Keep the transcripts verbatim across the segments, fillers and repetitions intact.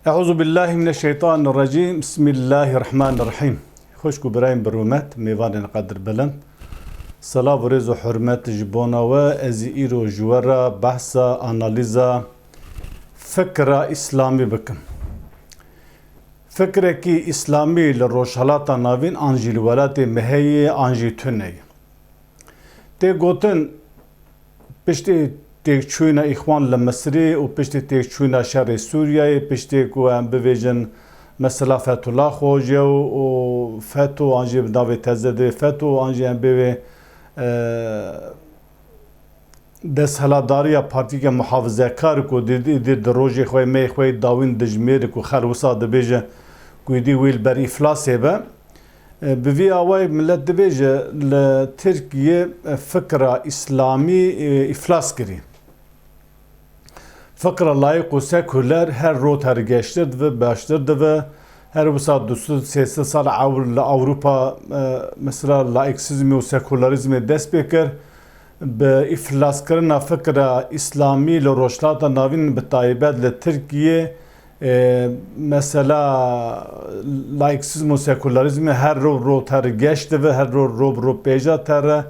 Euzu billahi mineşşeytanirracim. Bismillahirrahmanirrahim. Xwişk û birayên bi rûmet, mêvanên qedirbilind. Selav û rêz û hurmet ji bona we. Ez ê îro ji we re behsa, analîza fikra îslamî bikim. Fikrekî îslamî li Rojhelata Navîn an jî li welatê me heye an jî tune ye. Tê gotin, piştî têkçûna Îxwan li Misirê û piştî têkçûna şerê Sûriyeyê, piştî ku em bivêjin mesela Fethullah Xoce û, û FETO, an jî bi navê teze dê FETO, an jî em bivê, e, desthilatdariya partiyeke muhafizekar ku di, di, di, di rojê xwe, meyê xwe dawîn dijmêr ku xelk wisa dibêje ku êdî wî li ber îflasê be. E, bi vî awayî millet dibêje li Tirkiye, e, fikra îslamî, e, îflas kirî. Fikra layîk û sekuler her roj her geştir dibe, baştir dibe. Her wisa du sed sê sed sal ew-, li Ewropa, e, mesela laiksizmê û sekularîzmê dest pê kir. Bi îflaskirina fikra îslamî li Rojhilata Navîn, bi taybet li Tirkiye, e, mesela laiksizm û sekularîzmê her roj roj ter geş dibe, her roj roj bi roj pêja ter e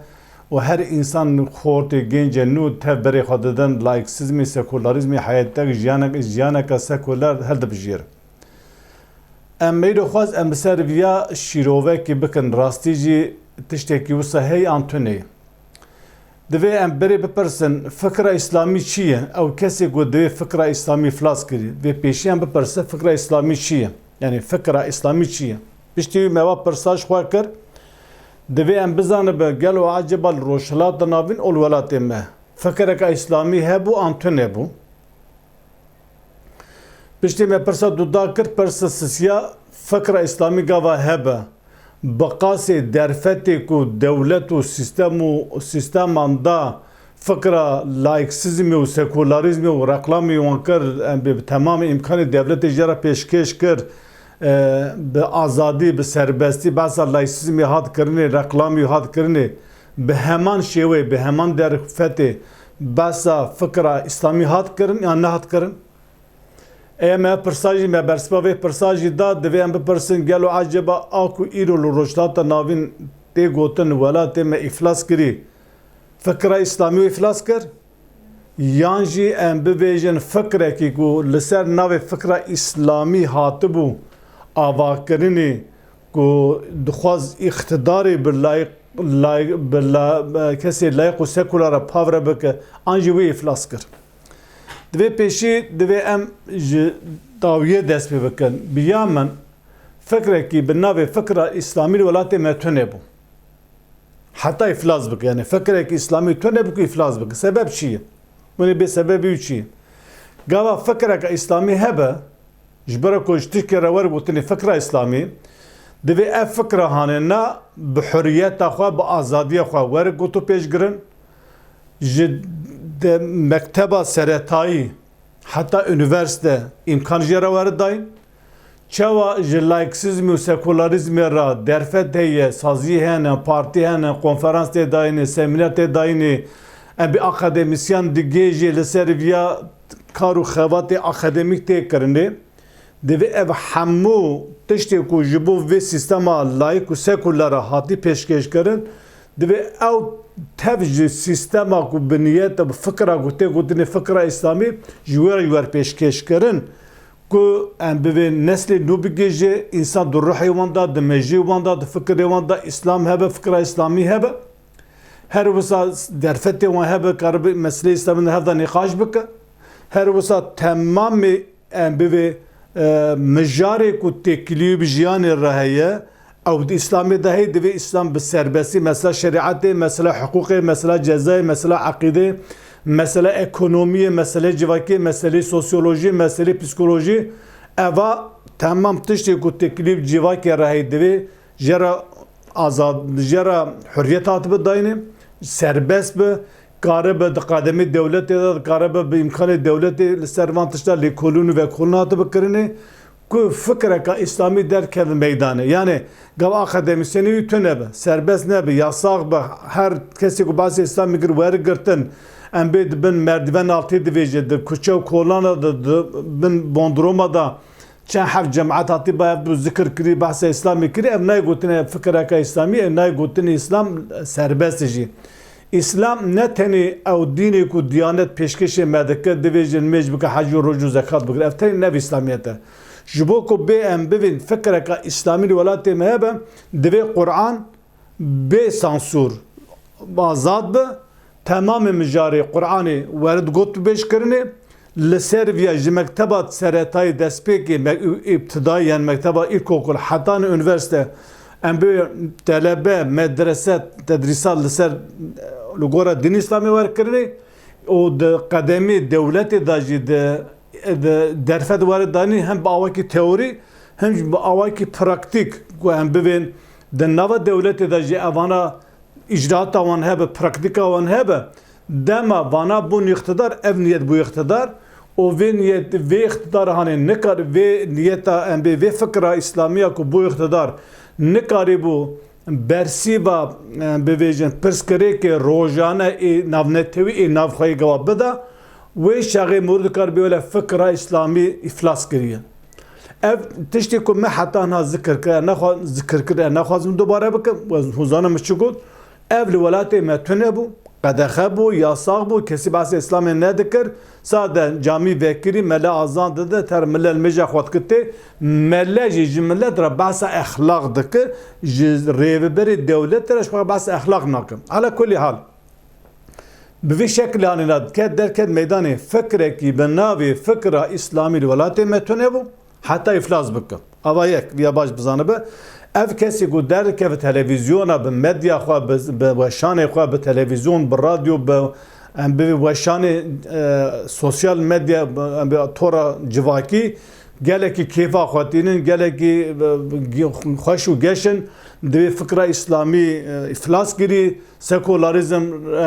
û her însan, xortê, gêncê nû tev berê xwe didin laiksizmê, sekularîzmê, heyetek jiyanek-, jiyaneke sekuler hildibijêrin. Em meydo xwest em bi ser viya şîrovekî bikin, rastî jî tiştekî wisa heye an tune ye. Divê em berê bipirsin, fikra îslamî çi ye? Ew kesê ku divê fikra îslamî flas kirî, divê pêşî em bipirse, fikra îslamî çi ye? Yanî fikra îslamî çi ye? Piştî wî me va pirsa ji xwe kir, divê em bizanibe gelo ecêba li Rojhilata Navîn û li welatê me fikreke îslamî hebû an tune bû? Piştî me pirsa duda kir, pirsa sisiya, fikra îslamî gava hebe, bi qasê derfetê ku dewlet û sîstem û sîsteman da fikra laiksizmê û sekularîzmê û reklamê wan kir, em bi, bi temamê îmkanê dewletê jê re pêşkêş kir, e, bi azadî, bi serbestî, behsa laiksizmê hat kirinê, reklamê hat kirinê, bi heman şêweyê, bi heman derfetê behsa fikra îslamî hat kirin yan nehat kirin? Eya me pirsa jî, me bersiva vê pirsa jî da, divê em bipirsin, gelo ecêba a ku îro li Rojhilata Navîn tê gotin, welatê me îflas kirî, fikra îslamî wî îflas kir? Yan jî em bivêjin fikrekî ku li ser navê fikra îslamî hatibû avakirinê, ku dixwaz îqtidarê bi layîq, layîq, bi la-, kesê layîq û sekulara pavre bike, an jî wî îflas kir? Divê pêşî, divê em ji dawiyê dest pê bikin. Bi ya min, fikrekî bi navê fikra îslamî li welatê me tune bû. Heta îflas bike, yanî fikrekî îslamî tune bû ku îflas bike. Sebeb çi ye? Hûn ê bê sebebî wî çi ye? Gava fikreke îslamî hebe, ji ber ku ji Tirkiye re were gotinê fikra îslamî, divê ev fikra hanêna bi huriyeta xwe, bi azadiya xwe were goto pêşgirin. Ji de mekteba seretayî heta unîversîte îmkan jê re were dayîn. Çawa ji laiksizmê û sekularîzmê re derfet heye, sazî hene, partî hene, konferans tê dayînê, semîner tê dayînê, em bê akademîsyen digê jê li ser viya kar û xebatê akademîk tê kirinê. Divê ev hemû tiştê ku ji bo vê sîstema layîk û sekuler re hatî pêşkêşkirin, divê ew tev ji sîstema ku bi niyet e, bi fikra ku tê gotinê fikra îslamî, ji wê re ji wer pêşkêşkirin, ku em bivê neslê nû bigihîje, însan di ruhê wan de, di mejiyê wan de, di fikirê wan de îslam hebe, fikra îslamî hebe. Her wisa derfetê wan hebe, karibe meseleyê îslamî de hev de nîqaş bike. Her wisa temamê em bivê, e, mijarê ku têkilî bi jiyanê re heye, ew di Îslamê de heye, divê Îslam bi serbestî, mesela şerîetê, mesela hiqûqê, mesela cezayê, mesela eqîdê, mesela ekonomiyê, meselê civakê, meselê sosyolojî, meselê psîkolojî, eva temam tiştê ku têkilî bi civakê re heye, divê jê re azad, jê re hurriyet hatibe dayînê, serbest be, karibe di qademê dewletê de, karibe bi îmkanê dewletê li ser van tişta lêkolîn û vekolîn hatibe kirinê, ku fikreka îslamî derkeve meydanê. Yanê gava akademîsyenê wî tune be, serbest nebe, yasax be, her kesê ku behsê îslamê kir were girtin, em bê di bin merdivên altê divêje, di kuçe û kolana de, di bin bondroma de, çend heft cemaet hatî ba ev zikir kirî, behsa Îslamê kirî, ev nayê gotinê fikreke Îslamî, ev nayê gotinê Îslam serbest e jî. Îslam ne tenê ew dînê ku Diyanet pêşkêşê me dike, divê jin mêj bike, hec û roj û zekat bigire. Ev tenê ne Îslamiyet e. Ji bo ku bê em bivên fikreke Îslamî li welatê me hebe, divê Quran bê sansûr, azad bi, temamê mijarê Quranê were di gotbêjkirinê, li ser viya ji mekteba seretayê destpêkê, me-, îbtidayî, yan mekteba îlkokul, hetanî unîversîte, em bi telebe, medrese, tedrîsat li ser, li gora dîn Îslamê were kirinê û di qedemê dewletê de jî di, di derfet were danî hem bi awakî teorî hem jî bi awakî praktîk ku em bivên di nava dewletê de jî evana îcraata wan hebe, praktîka wan hebe, dema vana bûn îqtidar, ev niyet bû îqtidar û vê niyet, vê îqtidar hanê nikar, vê niyeta em bê, vê fikra îslamiya ku bû îqtidar nikarîbû bersîva, em bivêjin, pirsgirêkê rojane ê navnetewî ê navxweyî gewa bida, wê çaxê mûr dikar bê wele fikra îslamî îflas kiriye. Ev tiştê ku me heta niha zikir kir, ez nexwa-, zikir kir, ez nexwazim dubare bikim, ez hûn zanin min çi got. Ev li welatê me tune bû, qedexe bû, yasax bû, kesî behsê Îslamê nedikir. Sade camî vekirî, mele azan dide, ter mile li mêja xwe dikitê. Mele jî ji milet re behsa exlaq dike, ji rêveberê dewletê re ji xwe behsa exlaq nake. Ala kulî hal. Bi vî şeklê hanîna diket, derket meydanê fikrekî bi navê fikra Îslamî li welatê me tune bû, heta îflas bike. Ava yek, viya baş bizanibe. Ev kesî ku derkeve televîzyona, bi medya xwe, bi, bi weşanê xwe, bi televîzyon, bi radyo, bi, em bi weşanê, e, sosyal medya, bi, em bi tora civakî, gelekî kêfa xwe tînin, gelekî, e, xweş û geş in, divê fikra Îslamî, e, îflas kirî, sekûlarîzm,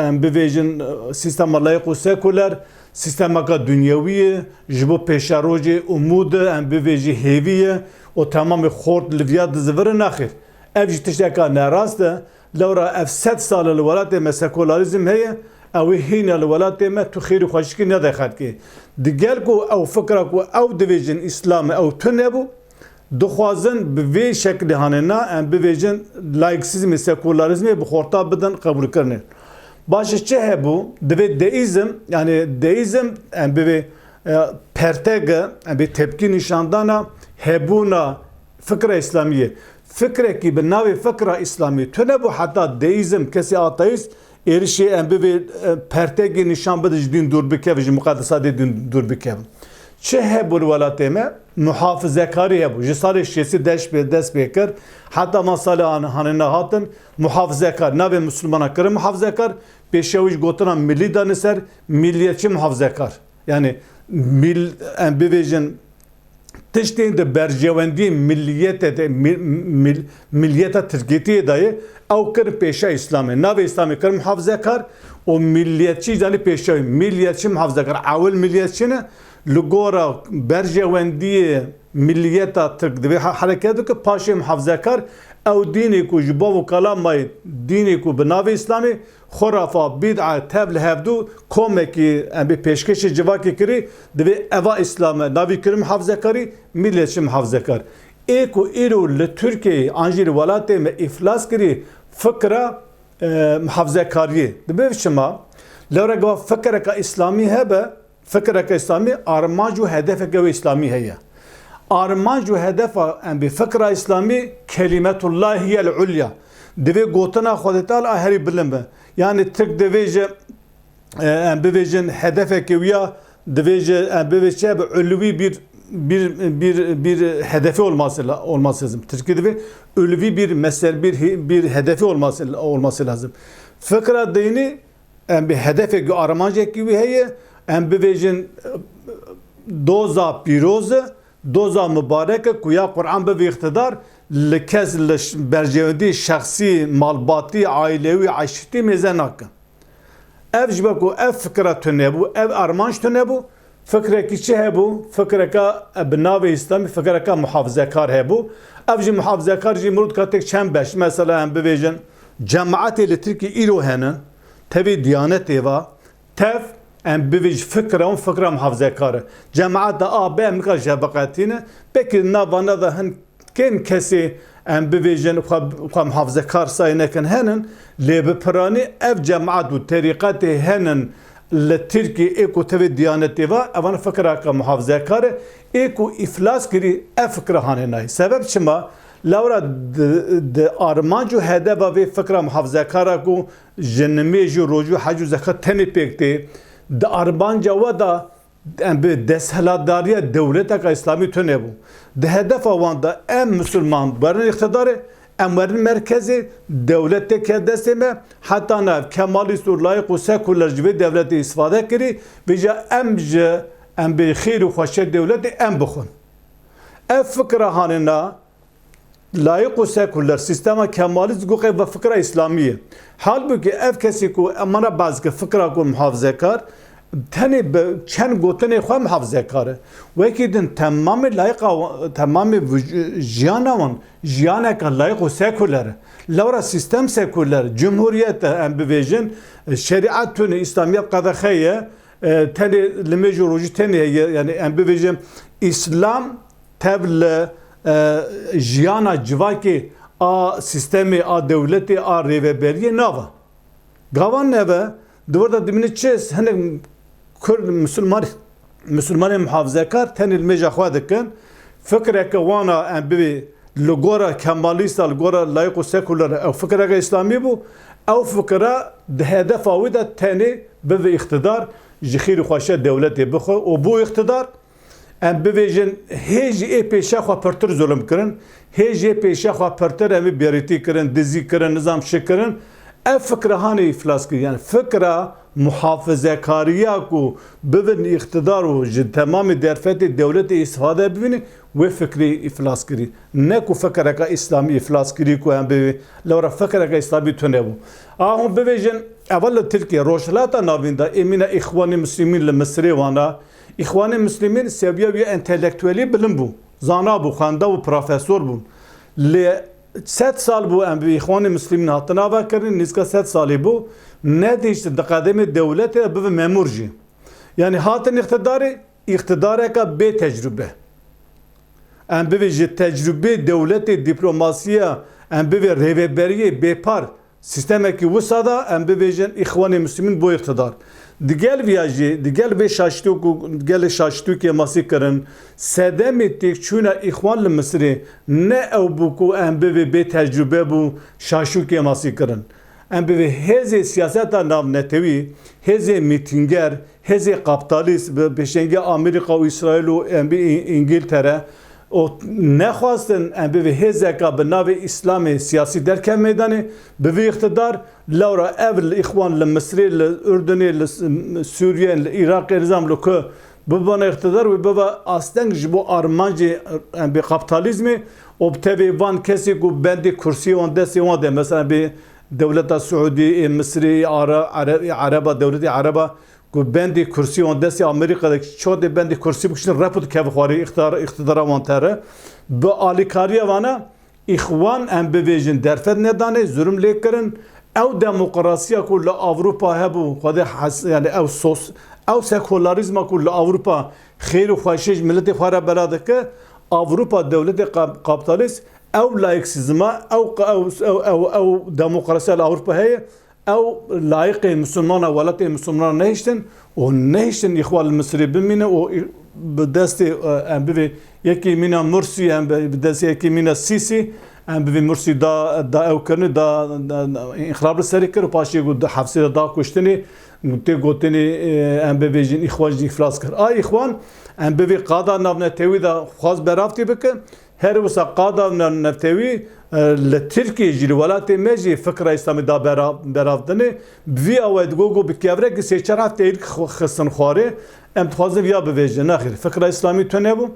em bivêjin, e, sîstema layîq û sekûler, sîstemeka dunyewî ye, ji bo pêşerojê umûd e, em bivêjî hêvî ye û temamê xort li viya dizivirin, nexêr. Ev jî tişteka nerast e. Lewra ev sed sal e li welatê me sekûlarîzm heye, ew ê hîna li welatê me tu xêr û xweşikî nede xelkê. Di gel ku ew fikra ku ew divêjin Îslam e, ew tune bû, dixwazin bi vê şeklê hanê na, em bivêjin, laiksîzmê, sekûlarîzmê bi xorta bidin qebûlkirinê. Baş e, çi hebû? Divê deîzm, yanî deîzm, em bivê, e, pertege, em bê tepkî nîşandana hebûna fikra Îslamiyê. Fikrekî bi navê fikra Îslamî tune bû, heta deîzm, kesî ateîst, êrişê em bivê, e, pertegê nîşan bide, ji dîn dûr bikeve, ji muqedesatê dîn dûr bikeve. Çi hebû li welatê me? Muhafizekarî hebû. Ji salê şêstî dest pê, dest pê kir. Heta van salê han-, hanê nehatin muhafizekar. Navê Mislimana kirin muhafizekar. Pêşewî ji gotina milî danî ser. Milliyetçi muhafizekar. Yani mil-, em bivêjin, tiştên di berjewendiyê milliyetê de, mil-, mil-, milliyeta Tirkiyetiyê de ye, ew kirin pêşa Îslamê. Navê Îslamê kirin muhafizekar û milliyetçî jî danî pêşa wî. Milliyetçî muhafizekar, ewil milliyetçî ne, li gora berjewendiyê milliyeta Tirk divê he-, hereket bike, paşê muhafizekar, ew dînê ku ji bav û kala mayî, dînê ku bi navê Îslamê, xurafa, bîd'a, tev li hevdû komekî em bê pêşkêşê civakê kirî, divê eva Îslam e, navî kirin muhafzekarî, millet jî muhafzekar. Ê ku îro li Tirkiyeyê an jî li welatê me îflas kirî fikra, e, muhafzekariyê. Dibe çima? Lewre gava fikreka Îslamî hebe, fikreke Îslamî armanc û hedefeke wê Îslamî heye. Armanc û hedefa em bê fikra Îslamî kelimetullahiyel ulya. Divê gotina Xwedê Teala a herî bilind be. Yani Tirk divê ji, e, em bivêjin hedefeke wî ya, divê ji, em bivê çi be, ulwî bir, bir, bir, bir hedefi olması la-, olması lazım. Tirkî divê ulwî bir mesel, bir hi-, bir hedefi olması, olması lazım. Fikra dînî em bi hedefekî, armancekî wî heye, em bivêjin, e, doza pîroz e, doza mibarek e ku ya Quran bibe îqtidar, li kes li ş-, berjewendî şexsî, malbatî, aîlewî, eşîtî mêze nake. Ev ji ber ku ev fikra tune bû, ev armanc tune bû, fikrekî çi hebû? Fikreka, e, bi navê Îslamî, fikreka muhafizekar hebû. Ev jî muhafizekar jî mirov dika têk çend beş. Mesela em bivêjin, cemaetê li Tirkiyê îro hene, tevî Diyanetê va, tev, em bivêj fikra wan fikra muhafazekar e. Cemaeta A B em nikare jê veqetîne. Belkî navana de hin kêm kesê em bivêjin xwe, xwe muhafazekar say nekin henin, lê bi piranî ev cemaet û terîqetê henin li Tirkiyê ê ku tevê diyanetê ve, evan fikreke muhafazekar e, ê ku îflas kirî ev fikra hanê nayê. Sebeb çima? Lewra di, di armanc û hedefa vê fikra muhafazekara ku ji nimêj û rojî û hec û zekat tenê pêk tê, di armanca we de em bi desthilatdariya dewleteka îslamî tune bû. Di hedefa wan de em misilman werin îqtidarê, em werin merkezê, dewlet tê ket destê me, heta nav kemalîst û layîq û sekuler ji vê dewletê îstifade kirî, vêca em ji, em bi xêr û xweşiya dewletê em bixwin. Ev fikra hanê na, layîq û sekuler, sîstema kemalîst got qey ve fikra îslamî ye. Halbûkî ev kesî ku emana behs dike fikra ku muhafazekar, tenê bi çend gotinê xwe muhafazekar e. Wekî din temamê layîqa wa-, temamê vij-, jiyana wan, jiyaneke layîq û sekuler e. Lewra sîstem sekuler, cumhuriyet e, em bivêjin, şerîet tune, îslamiyet qedexe ye, e, tenê limêj û rojî tenê heye, yanî em bivêjin, îslam tev li, e, jiyana civakê a sîstemê, a dewletê, a rêveberiyê nava. Gava neve, di wir de dimîne çi hinek Kurd, Musulman, Musulmanên muhafazekar tenê li mêja xwe dikin. Fikreke wana em bibê li gora kemalîsta, li gora layîq û sekuler ew fikreke îslamî bû. Ew fikra di hedefa wî de tenê bibe îqtidar, ji xêr û xweşiya dewletê bixwe û bû îqtidar. Em bivêjin, hê ji ê pêşe xwe pirtir zulm kirin, hê ji ê pêşe xwe pirtir em ê bêrîtî kirin, dizî kirin, nizam şi kirin. Ev fikra hanê îflas kir. Yani fikra muhafazekariya ku bibin îqtidar û ji temamê derfetê dewletê îstifade bibînin, wê fikrê îflas kirî. Ne ku fikreka îslamî îflas kirî ku em bivê, lewra fikreka îslamî tune bû. A hûn bivêjin, eva li Tirkiye, Rojhilata Navîn de ê mîna Îxwanê Muslimîn li Misirê wana, Îxwanê Muslimîn sewiya wî ya entelektuelî bilind bû. Zana bû, xwenda bû, profesor bûn. Lê sed sal bû em bi Îxwanê Muslimîn hatina vekirin, nîzka sed salî bû. Nedîşt di qedemê dewletê de bibe memûr jî. Yanî hatin îqtidarê, îqtidareka bê tecrûbe. Em bivê ji tecrûbê dewletê, diplomasiya, em bivê rêveberiyê bêpar, sîstemekî wisa de em bivêjin Îxwanê Muslimîn bû îqtidar. Digel viya jî, digel vê şaştûk û gelê şaştûkê masî kirin, sedemê têkçûna Îxwan li Misirê ne ew bû ku em bivê bê tecrûbe bû şaşûkê masî kirin. Em bivê hêzê siyaseta navnetewî, hêzê mîtînger, hêzê kaptalîst bi pêşengiya Amerîka û Îsraîl û em bi Î-, Îngiltere, û nexwastin em bivê hêzeka bi navê Îslamê siyasî derkeve meydanê, bivê îqtidar, lewra ev li Îxwan li Misirê, li Urdunê, li S-, Sûriyê, li Iraqê, nizam li ku bibana îqtidar, wê bibe asteng ji bo armancê em bê kaptalîzmê û bi tevê van kesê ku bendê kursiyê wan destê wan de, mesela bê dewleta Siûdî, ê Misirê, ê Ara-, Are-, ê Ereba, dewletê Ereba, ku bendê kursî wan destê Amerîka de, çotê bendê kursî bikişin, rep û dikeve xwarê îqtidar-, îqtidara wan tere. Bi alîkariya vana, Îxwan em bivêjin derfet nedanê, zulm lê kirin. Ew demokrasiya ku li Ewropa hebû, xwedê hes-, yani ew sos-, ew sekularîzma ku li Ewropa xêr û xweşiyê ji miletê xwe re bela dike, Ewropa dewletê kap-, kaptalîst, ew laîksîzma, ew, ew, ew, ew, ew demokrasiya li Ewropa heye, ew layiqê misilmana, welatê misilmana nehiştin û nehiştin Îxwan li Misirê bimîne û î-, bi destê, e, em bivê yekê mîna Mursî, em bi, bi destê yekê mîna Sîsî, em bivê Mursî da, da ew kirinê, da, da, da înqilab li serê kir û paşê got di hefsê de da kuştinê, tê gotinê, e, em bivêjin Îxwan jî îflas kir. A Îxwan, em bivê qada navnetewî de xwaz berav tê bike, Her wisa qada ne-, neftewî, e, li Tirkiyê jî, li welatê me jî fikra Îslamî da bera-, beravdinê. Bi vî awayî digo ku bi kevrekî sê çar hefteyê xwe-, xistin xwarê, em dixwazin viya bivêjin. Nexêr, fikra Îslamî tune bû.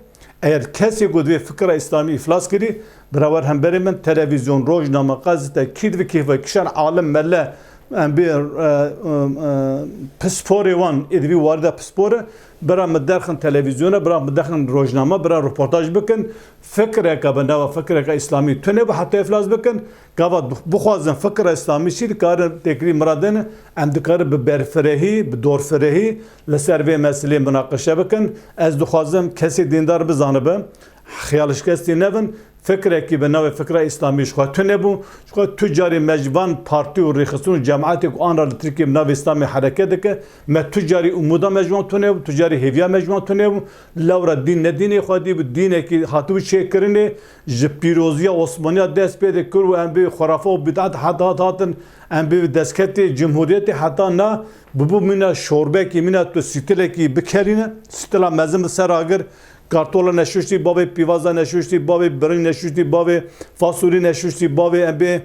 Eger kesê ku divê fikra Îslamî îflas kirî, birawer hemberê min, televîzyon, rojname, gazete, kî divê kêfa kişan alim, mele, Em bê, e, e, e, pisporê wan ê di vî warî de pispor e. Bira min derxin televîzyona, bira min derxin rojname, bira reportaj bikin. Fikreke bi nava fikreke îslamî tune bi heta îflas bikin. Gava bixwazin fikra îslamî çi dikare têkilî miradin, em dikarin bi berfirehî, bi dorfirehî li ser vê meselê munaqeşe bikin. Ez dixwazim kesê dîndar bizanibe, xiyalşikestî nebin. Fikrekî bi navê fikra îslamî ji xwe tune bû. Ji xwe tu carî me ji van partî û rêxistin û cemaetê ku an re li Tirkiyê bi navê îslamê hereket dike, me tu carî umûda me ji wan tune bû, tu carî hêviya me ji wan tune bû. Lewra dîn ne dînê xwedî bû, dînekî hatibû çêkirinê, ji pîroziya Osmaniya dest pê dikir û em bê xurafe û bid'at heta hat hatin, em bê destketê cumhuriyetê heta na bibû mîna şorbekî, mîna tu sîtilekî bikerîne, sîtila mezin bi ser agir, kartola neşuştî bavê, pîvaza neşuştî bavê, birinc neşuştî bavê, fasulî neşuştî bavê, em bê,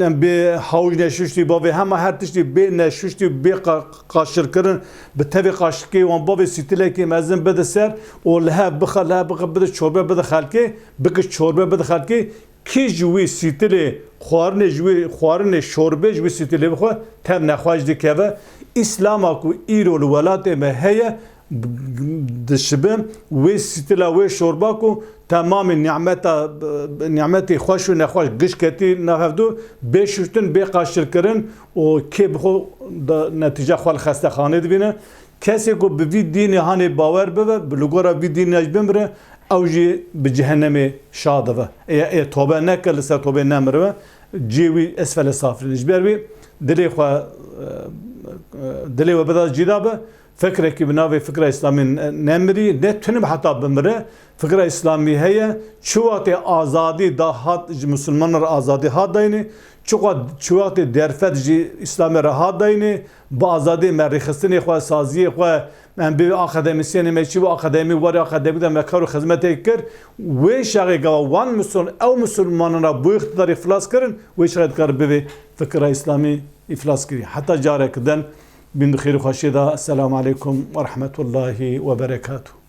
em bê hawij neşuştî bavê, hema her tiştî bê neşuştî, bê qa-, qaşirkirin, bi tevê qaşirkê wan bavê sîtilekê mezin bide ser û li hev bixe, li hev bixe, bide çorbe bide xelkê, bike çorbe bide xelkê, kî ji wî sîtilê xwarinê, ji wî xwarinê şorbê ji wî sîtilê bixwe, tev nexweş dikeve. Îslama ku îro li welatê me heye, dişibe wê sîtila, wê şorba ku temamê nîmeta, nîmetê xweş û nexweş giş ketî nav hevdû, bê şuştin, bê qaşirkirin û kê bi xwe de netîca xwe li xestexanê dibîne. Kesê ku bi vî dînê hanê bawer bibe, bi li gora vî dînê jî bimire, ew jî bi cehennemê şa dibe. Ê, ê tobe neke, li ser tobê nemiribe, cihê wî esfele safilîn. Ji ber wî dilê xwe, e, e, dilê we bida cî de be, fikrekî bi navê fikra îslamî ne-, nemirî, ne tune be heta bimire. Fikra îslamî heye, çi wextê azadî da hat, ji misilmanan re azadî hat dayînê, çi wextê derfet ji îslamê re hat dayînê, bi azadî me rêxistinê xwe, saziyê xwe, em bê akademisyenê me çi bû, akademî, warê akademî de me kar û xizmetê kir. Wê şexê gava wan misil-, ew misilmanan re bo îqtidarê xilas kirin, wê şexê dikare bivê fikra îslamî îflas kirî. Heta careke din, bîn bi xêr û xweşiyê de. Esselamu aleykum ve rahmetullahi ve berekatuhu.